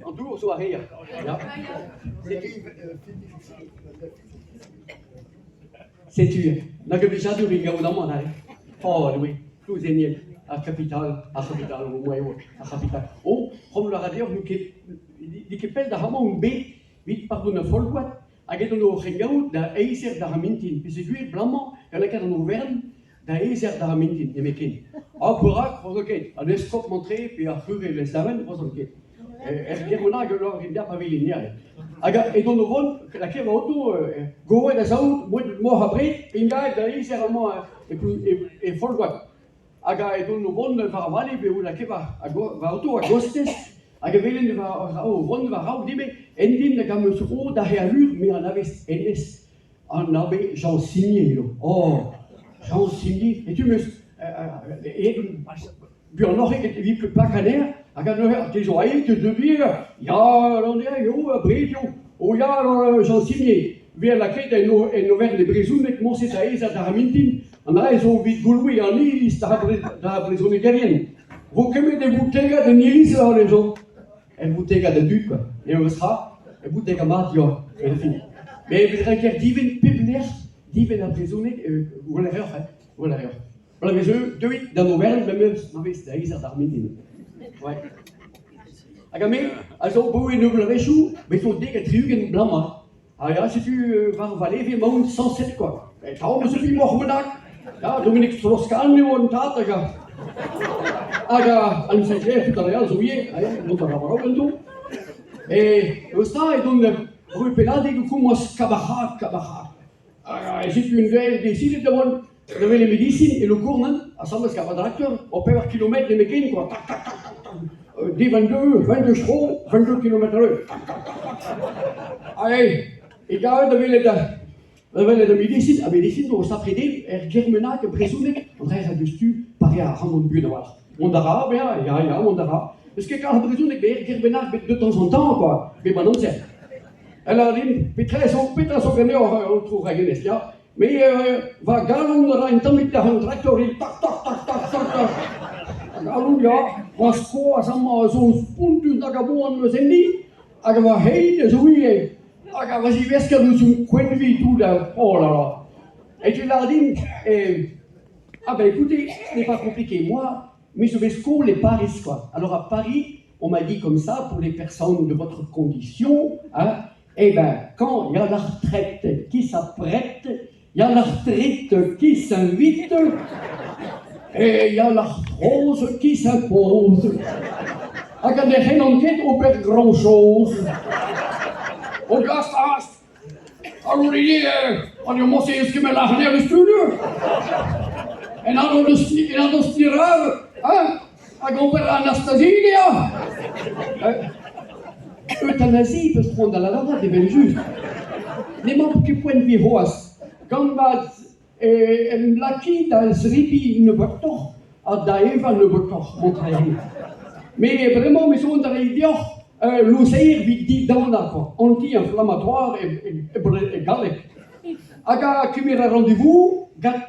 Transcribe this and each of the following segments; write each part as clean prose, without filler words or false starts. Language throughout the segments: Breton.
An dour zo aze ya. Setu nag a blijadur int gaout amañ neuze. Oh Doue, Plouzeniel, ar kapital, ar c'hapital, o eo ar c'hapital. Oh, chom a ra deoc'h n'eo ket n'eo ket pell da amañ on bet evit pardon ar Folgoad hag edon o c'hengaout da eizh eur d'ar mintin peogwir 'blamañ da lakaat an overenn da eizh eur d'ar mintin nemetken. Ha perak 'vo ket an eskob Montre pe ar c'hure Lesdaven 'vo ket. Er gêr-bennak ul lâr din pa vez eo. Hag edon o vont lakaet va oto goroet a saout moc'h abred ingaet da eizh eur amañ e Folgoad. Hag edon o vont war ar vali eo lakaet va oto a-gostez hag e welen o vont war-raok din-me en din hag am eus ro da alur me anavez hennezh an abe Jean Simier eo. Oh, Jean Simier, setu 'm eus aet buanoc'h eget evit plak anezhañ hag neuze te zo aet te deus ya eo abred eo o ya Jean Simier 'vez lakaet en en overenn e brezhoneg moñse da aes d'ar mintin an dra zo evit goulouiñ an iliz d'ar brezhonegerien 'vo kemet e voutegad en iliz eo En boutegad a dud kwa. Eo eus tra, e boutegad mat ya, en fin. Met evit renker divenn pep lec'h, divenn ar brezhoneg, gwell a reoc'h, hein, gwell a reoc'h. Bloavezh eo, deuit d'an overenn memes ma vez da eizh d'ar mintin. Ouais. Hag ha me, a zo abaoe nebeut bloavezhioù, bet zo 70 bloaz 'ma. Ah ya, setu war va leve emaon sañset kwa. Tamm eus ur moc'h bennak. Ya, Dominique Strauss-Kahn eo an tad hag hag an Sinclair tout ar re all zo ivez, hein, mont a ra war-raok ganto. E eus ta edon ur pennadig o komañs kabac'haat, kabac'haat. Hag setu un deiz desidet da vont da welet medisin e Lokournan, asambles gant va drakteur, o pevar kilometr nemetken kwa, tak, tak, tak, tak, tak, de 22, 22 tro, 22 kilometr eur, tak, tak, tak, tak. Hag e gavet da welet da welet ar medisin, ar medisin zo o sapre din er Germenag brezhoneg, an dra a diouzhtu pareañ ac'hanon buan a-walc'h. Mont a ra, bezañ, ya, ya, mont a ra. N'eus ket kalz a brezhoneg bet er Germenag bet de temps en temps, quoi, bep an amzer. El a rin, petra zo, petra zo ganeoc'h, aotrou Ragenez, ya? Me va galon a ra un tammig da an traktor tak tak tak tak tak tak. A galon ya, va skoaz amañ a zo spontus nag a boan eus enni, hag va c'hein a zo ivez. Hag va zivesker ouzh un koenvi tout oh là là. Et tu lâr din, ah ben écoutez, ce n'est pas compliqué, moi, me zo bet skol e Paris quoi. Alors à Paris, on m'a dit comme ça, pour les personnes de votre condition, hein, Eh ben, quand il y a la retraite qui s'apprête, il y a l'arthrite qui s'invite et il y a l'arthrose qui s'impose. Hag a ne c'hellont ket ober grand-chose. O gast ast! Alors ivez, an eo morse eus ket lâret eus studio. En anv deus en anv stirad, hein? Hag ober Anastasie eo. Euthanasie peus c'hoant da lavaret evel-just. N'emañ ket poent evit c'hoazh. Gant ma em laki da zebriñ nebeutoc'h ha da evañ nebeutoc'h, mont a rin. Met bremañ me zo da reiñ deoc'h louzeier evit didanañ quoi, anti-inflammatoire e galleg. Hag a kemer ar rendez-vous gant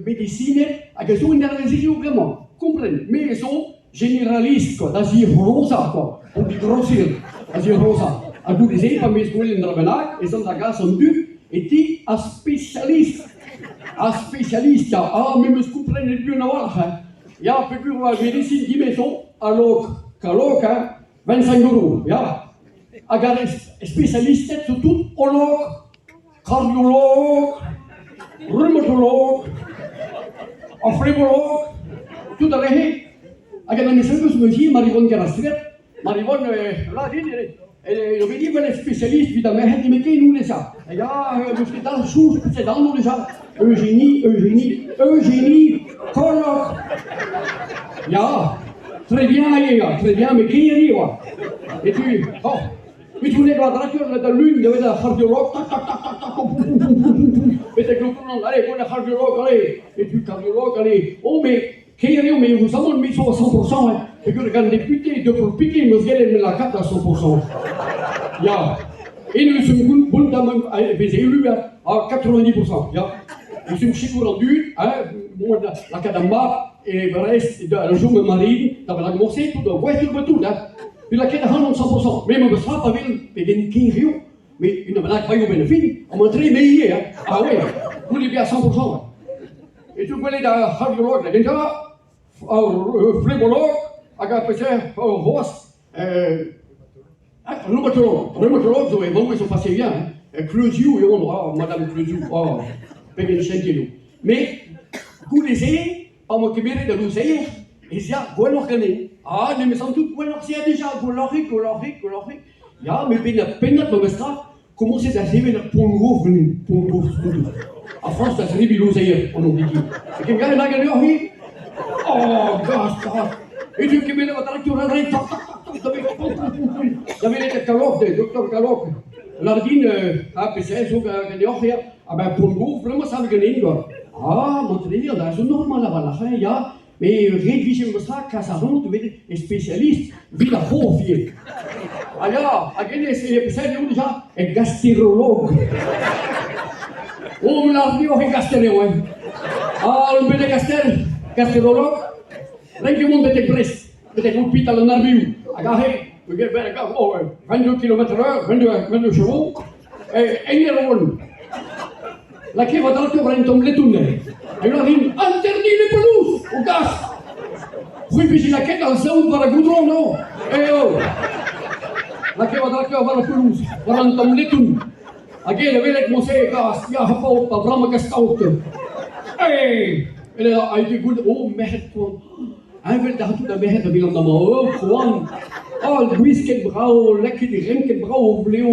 medisined hag a zo en arvezioù bremañ. Kompren, me zo généraliste quoi, da zic'hrozañ quoi, on dit grossir, da zic'hrozañ. Ha goude-se, pa 'm eus gwelet un dra bennak, ez an da gas an dud e ti ar spécialiste. Ar spécialiste, ya, ah, me 'm eus komprenet buan a-walc'h, hein. Ya, peogwir oa medisin dimezo, a-lok, kalok, hein, 25 euros, ya. Hag ar spesialisted zo tout olog, kardiolog, reumatolog, ar flebolog, tout a re-se. Hag an amezegus neuze, Marivonne Kerastret, Marivonne, là din, e bet ivez spesialist evit ar merc'hed nemetken honnezh Ya, n'eus ket dalc'h soñj peseurt anv deja. Eugénie, Eugénie, Eugénie. Kollok! Ya, très bien eo, très bien, met ker eo. E tu, oh, e tu war drakeur da lun da vezañ ar c'hardiolog, tak, tak, tak, tak, tak, poum, poum, poum, poum, poum, poum, betek Lokournan, allez, bon ar c'hardiolog, allez, e tu kardiolog, allez, oh, mais ker eo, mais heureusement, me zo à 100%, hein, peogwir gant député de Poulpiquet, 'm eus gellet me lakaat à 100%. Ya, eno eus un bon tamm veze elu, hein, à 90%, ya. Eus un sikour an dud, hein, bon, lakaat ar mab e Brest da chom e Marine, da vezañ morse tout, gouest eo tout, hein. Pe lakaet ac'hanon 100%. Me 'm eus tra pa vel pegen ker eo, met unan bennak paeo benn ar fin, amañ tre me ivez, hein. Ah ouais, goude bezañ 100%. E tu gwelet ar c'hardiolog da gentañ, ar flebolog hag ar peseurt c'hoazh reumatolog. Reumatolog zo e maouez o faseviañ, hein. Kleuzioù eo ah, madame Kleuzioù, ah, pegen chentil eo. Met goude-se, pa 'm boa kemeret al louzeier, ez ya gwelloc'h ganin. Ah, ne me santout gwelloc'h se dija, gwelloc'hik, gwelloc'hik, gwelloc'hik. Ya, met bet ur pennad memes tra, komañset da sevel ur pont-gof ganin, pont-gof spontus. A forzh da zebriñ louzeier, an ordidi. E ken gallet hag ganeoc'h-c'hwi? Oh, gast, gast! Etu kemeret va traktor a-dreñv, tak, tak, tak, tak, da bet, pom, pom, pom, pom, da welet ar Kalog, doktor Kalog. Lâr din, ah, peseurt zo ganeoc'h ya? Ah ben, pont-gof, bremañ savet ganin, quoi. Ah, mat-tre, an dra zo normal a-walc'h, hein, ya. Met ret 'vije memes tra kas ac'hanout da welet e spesialist evit ar c'hof ivez. Ha ya, hag hennezh e peseurt eo dija? E gasterolog. Oh, me lâr deoc'h e Kastell eo, hein. Ah, on bet e Kastell, gasterolog, renk mont betek Brest, betek ospital an armeoù. Hag aze, oh, 22 km/h, 22 chevaux, Eil roll. Lakaet va traktor war un tamm leton. E lârin interdit les pelouses au gas. C'hwi 'vije lakaet ar saout war ar goudron, non? Eh oh! Lakaet va traktor war ar pelouz, war an tamm leton. Hag eñ da welet moñse gas, ya paotr, pa vramm hag a skaot. Eh! E a ete gout, oh merc'hed koant. Heñvel da tout ar merc'hed a welan amañ, oh koant! Oh gwisket brav, lakaet renket brav o blev,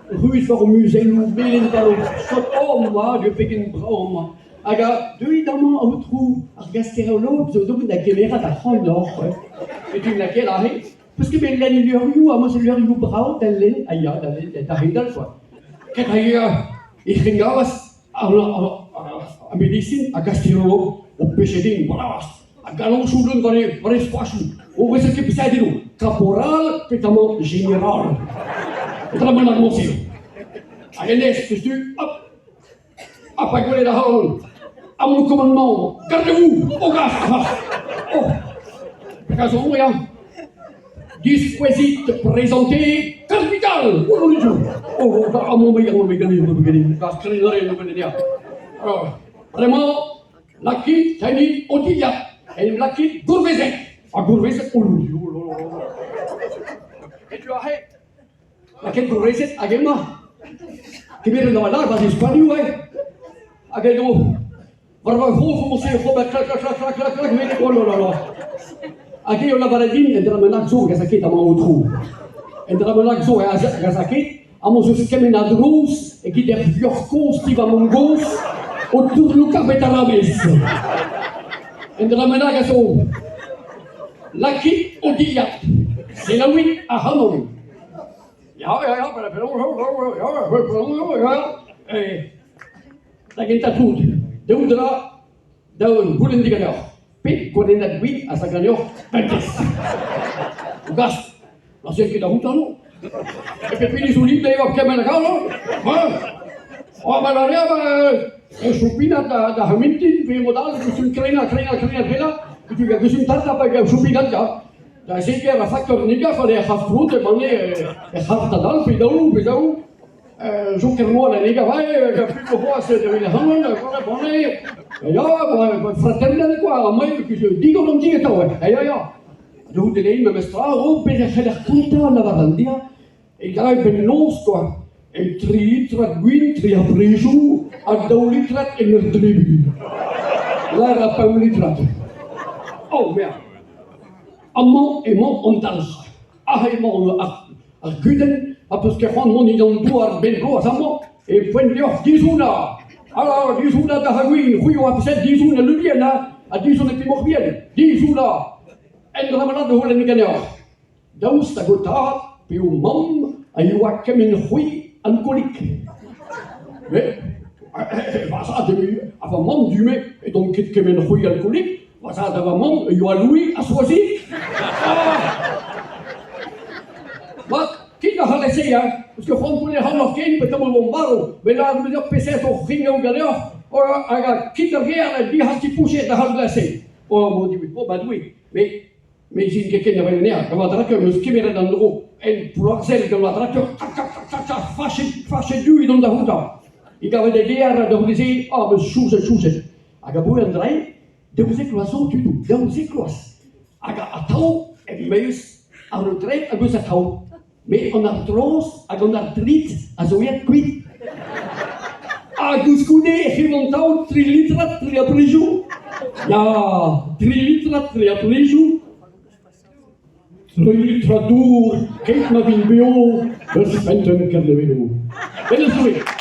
ruz war o muzelloù, melen war o sot, oh ma Dieu pegen brav amañ! Hag a deuit amañ aotrou ar gasterolog zo dont da gemerat ac'hanoc'h. Setu lakaet aze, peus ket bet lenn levrioù, amañ zo levrioù brav da lenn, ah ya, da lenn, da c'hedal quoi. Ket a e c'hengavas ar medisin ha gasterolog o pechedin bras. A galoñsoù leun war e, war e skoachoù. O vezañ ket peseurt eo, kaporal petamant jeneral. Petra emañ ar mod-se? Hag hennezh, setu, hop, ha pa gwelet ac'hanon, à mon commandement, gardez-vous, au gaz, oh, petra zo ya? Diskouezit, présentez, capital, oh non, oh, oh, mon Alors, vraiment, Lakit tenniñ ho tilhad, en em lakit gourvezet. Ha gourvezet, oh Setu aze, lakaet gourvezet hag emañ. Kemeret an all war e skoazioù, hein. Hag edo war va c'hof o ober klak, klak, klak, klak, klak, klak, met oh là là là. Hag eo lavaret din, en dra bennak zo, gaz ket amañ aotrou. En dra bennak zo, gaz ket, Amañ 'z eus kement a drouz evit er vuoc'h kozh ti va mamm-gozh o tourloukañ betarabez. Un dra bennak a zo. Lakit ho dilhad, selaouit ac'hanon. Ya, ya, ya, ya, da gentañ tout, daou dra, daou goulenn diganeoc'h. Pet gwalennad gwin a za ganeoc'h bemdez? Gast, na sell ket ac'houtañ no. E pep hini zo libr da evañ kement a garo, hein? Oh, ma la rea, e choupinat da, da c'hamintin, pe mod all, gustum krenañ, krenañ, krenañ, krenañ, tu gustum tarta pa choupinat, ya. Da zeger a faktor negaf, ale ar c'haf-trout, e banne e c'haf da dal, pe daou, pe daou. Joker moal a legavae, gant c'hoazh da welet ac'hanon, banne, ya, fraternel quoi, amañ, digor an ti atav, ya, ya. Da c'houde lein memes tra, oh, bez e c'heller kontañ lavar an dezhañ, e gae bennoz quoi, e tri litrad gwin, tri ar brejoù, ha daou litrad en ur drebiñ. Lâr a pemp litrad. Oh, merde. Amañ emañ an dalc'h. Aze emañ ar gudenn ha 'peus ket c'hoant mont dindan douar benn bloaz amañ e poent deoc'h dizounañ. Alors, dizounañ da gwin, c'hwi oa peseurt dizounañ lubien ha. Ha du-hont e pemoc'h bihan, dizoulañ! Endra ma lad da c'houlenn ganeoc'h. Daoust hag ho tad pe ho mamm a yoa kement c'hwi alkoolik? Met va zad ha va mamm du-me edont ket kement c'hwi alkoolik, va zad ha va mamm a yoa Louis ha Soazig. Ah! Mat, kit ac'halese hein, parce que c'hoant gwelet ac'hanoc'h ken petra vo marv, met lâret 'm eus deoc'h peseurt hoc'h ringaou ganeoc'h, hag kit d'ar gêr dic'hasti ti pouchet ac'halese. Oh, mon Dieu, oh, ma Doue, mais Me 'zin ket ken evel anezhañ, gant ma drakteur 'm eus kemeret an dro en Plouarzhel gant ma drakteur tak tak tak tak tak fachet fachet du edon da voutañ. E gavet e gear da c'houde-se, ah 'm eus soñjet soñjet. Hag aboe an dra-se, 12 vloaz zo tudoù, 12 vloaz. Hag atav em eus ar retred am eus atav. Met an artroz hag an artrit a zo aet kuit. Ha koulskoude e c'hellont taol tri litrad tre ar prizoù. Ya, tri litrad tre ar prizoù. Tri litrad dour keit ma vin bev eus feunteun Kerneveloù. Bennozh Doue.